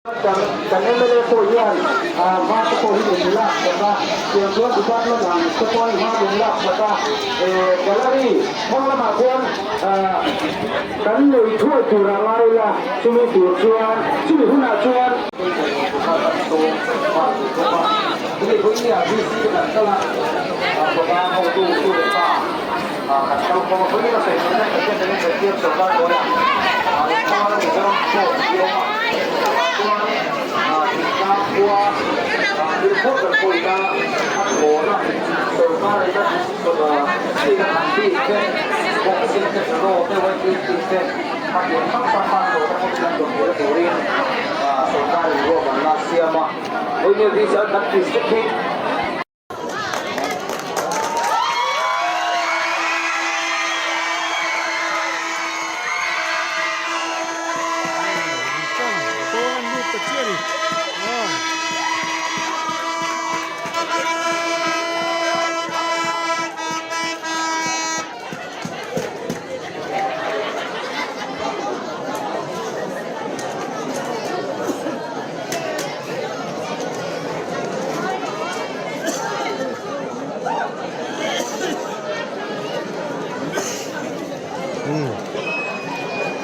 Kan mla pawh hian hma te pawh hi min lak sak a, tiang chuan department ang te pawhin hma min lak sak a, gallery hmang lamah chuan kan nei thuai tur a ngai la, chumi tur chuan chumi hunah chuan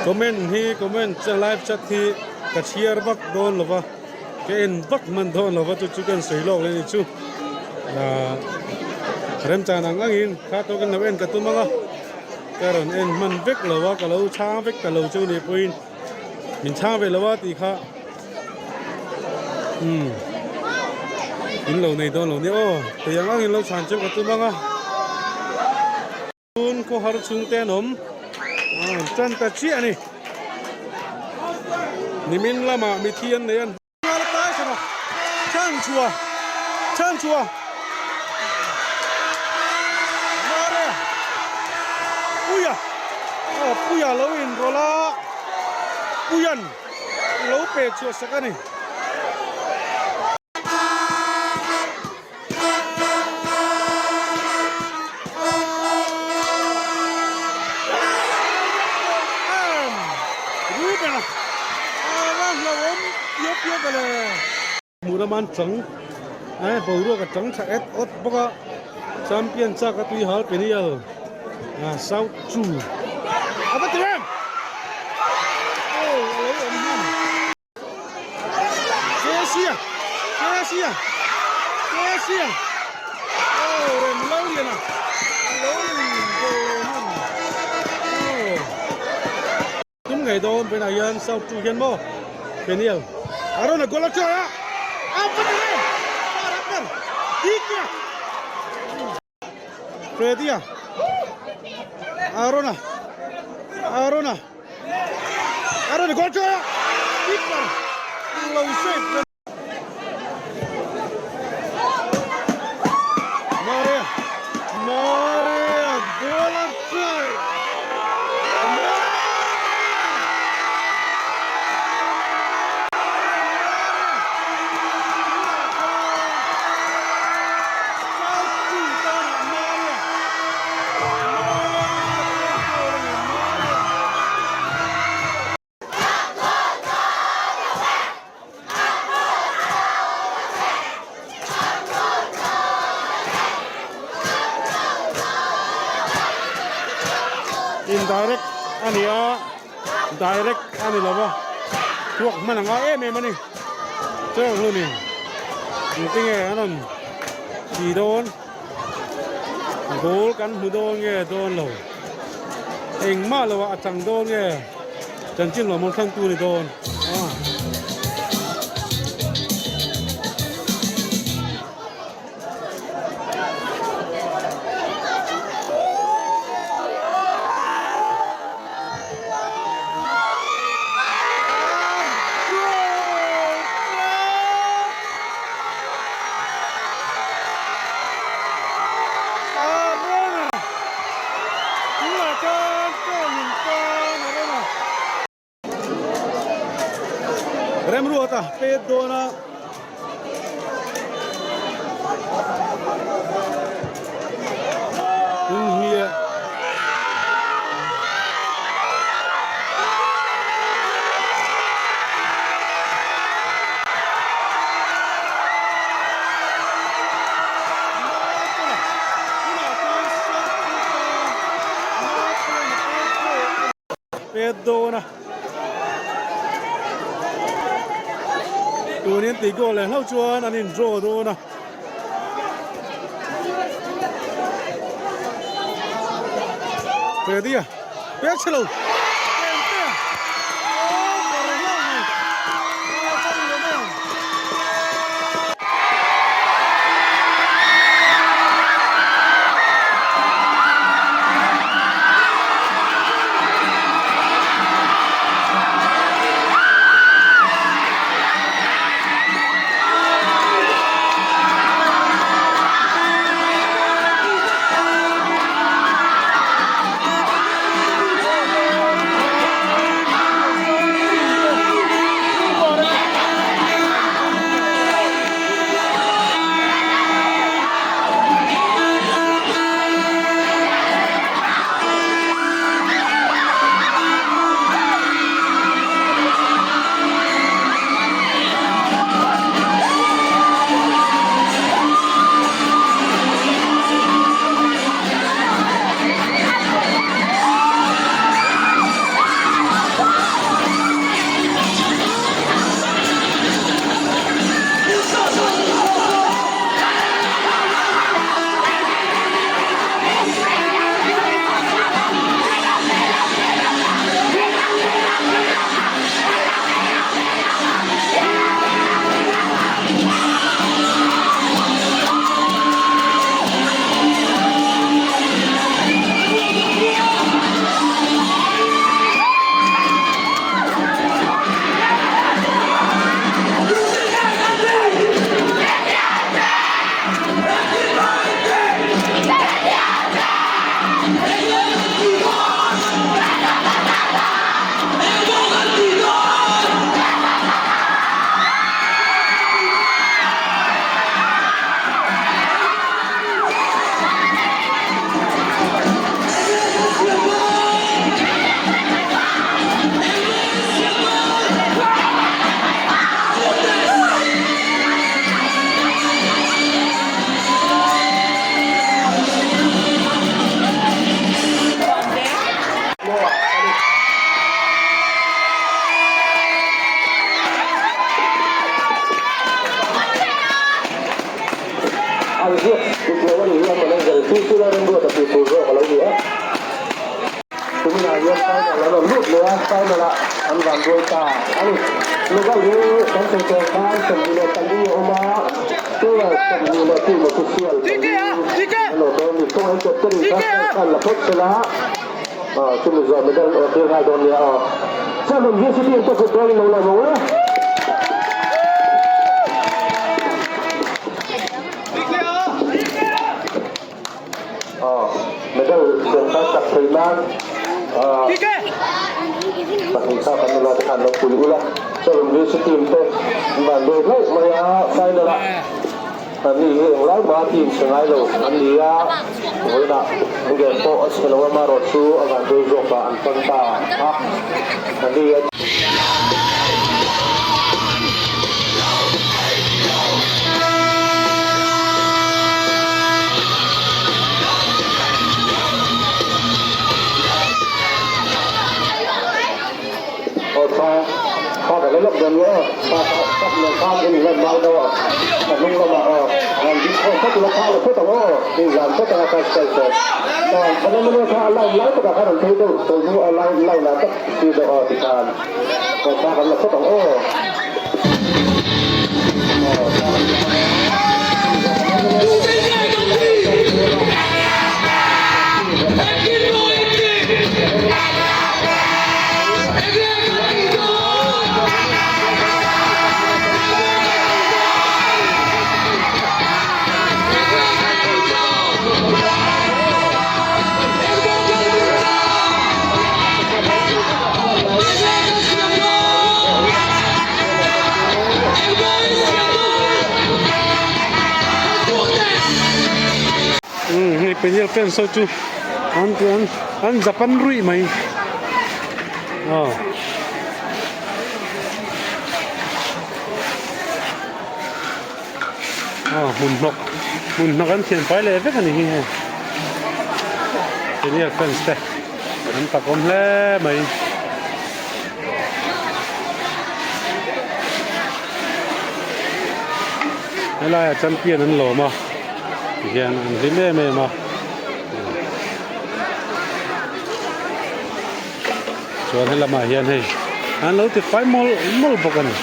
Comment hi comment live chat hi ka chhiar vak dawn lo va ka en vak hman dawn lo va chu chu ka sawi lawk leh ni chu ah remchan ang angin kha tawkin lo en ka tum ang a ka rawn en hman vek lo a ka lo chhang vek ta lo chu ni pawhin min chhang ve lo a tih kha. Umm in lo nei dawn lo nia aw kei ang angin lo chhan cheu ka tum ang a tun khawhar chhung te an awm an tan ta chiah a ni nimin lamah mithi an nei an chhan chhuah chhan chhuah mare puia aw puia lo inrawlh a puian. Lo pe chhuah sak a ni. Muraman chang eh boruak a chang tha et awt bawk a champion chak a tui hal penial ah south chu a va ti em oh a lo awm hman Kesia Kesia Kesia oh rem lo lian a a lo in goal lo hman oh. Tum ngei dawn pawhin ah hian south chu hian maw Peniel a rawn a goal a try a a va ti em par a per Dika Freddy a Arona Arona Arona goal try a keeper lo save Maria Maria ball a try Indirect a ni a, direct a ni lo va, thluak hman a ngai em em a ni. Cheng hun in engtinge an rawn ti dawn, goal kan hmu dawn nge dawn lo, engmah lo ah a chang dawn nge. Chanchin lawmawm thlangtu ni dawn a. Remruata pet dawn a. Inhliah. pet dawn a. Tun in tih goal leh hlauh chuan an in draw dawn a. Freddy-a pet chhe lo. Pen-te-a aw par hlauh mai. Aw par lian em. An ziak dik lo a nih hi a manager chu chu lai remruata tih tur zawk a lo ni a. Tuminah hian final an rawn lut leh a, final ah an van ruai ta a ni. Lugal hi kan sawi tawh khan 24 a awm a, player 20 leh team official pali an awm dawn a ni. Kawngah captain in kha khan la phawt sela, chumi zawh medal an awrh tir nghal dawn nia aw. Chuan VC team te football in lo la maw e. Medal siam kha chak thei nan pahnih kha kan nula te khan lo pui ula chuan VC team te an van duai hlauh mai a final ah an ni hi englai maha team chhe ngai lo an ni a vawiinah an game pawh a chhe lo a amaherawhchu a van duai zawk ah an tan ta a an ni a. Aw tha tha ka la lawk dawn nia aw tha tak nen khan in lan mai lo a ka hnung lamah aw han ding khawm phawt ila tha la phawt ang aw in zan phawt ang a kha style sawn dan khan a kha a line lai takah khan an phei deuh tawh hnu a line line ah tak si deuh aw tikhan aw tha kan la phawt ang aw. Umm hei peniel fans ho chu an an an zap an ruih mai aw. Aw hmun hnawk hmun hnawk an thian fai leh vek a ni hi hei peniel fans te an takawm hle mai. Helaiah champion an lawm a tihian an hlim em em a chuan helamah hian hei an lo ti fai mawlh mawlh bawk a ni.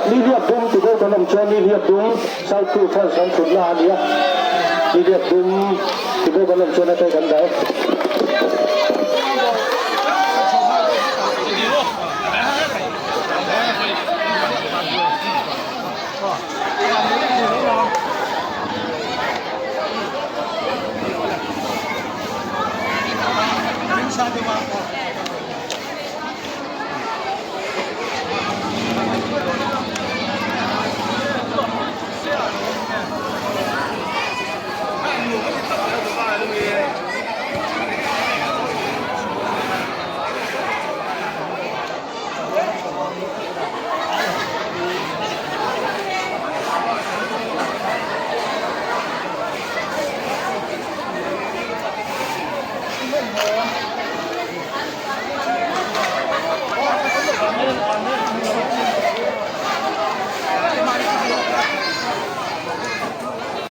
Ni hliap dum ti deuh kan awm chuan ni hliap dum side two fans kan thutna a nia ni hliap dum ti deuh kan awm chuan heta kan dah e.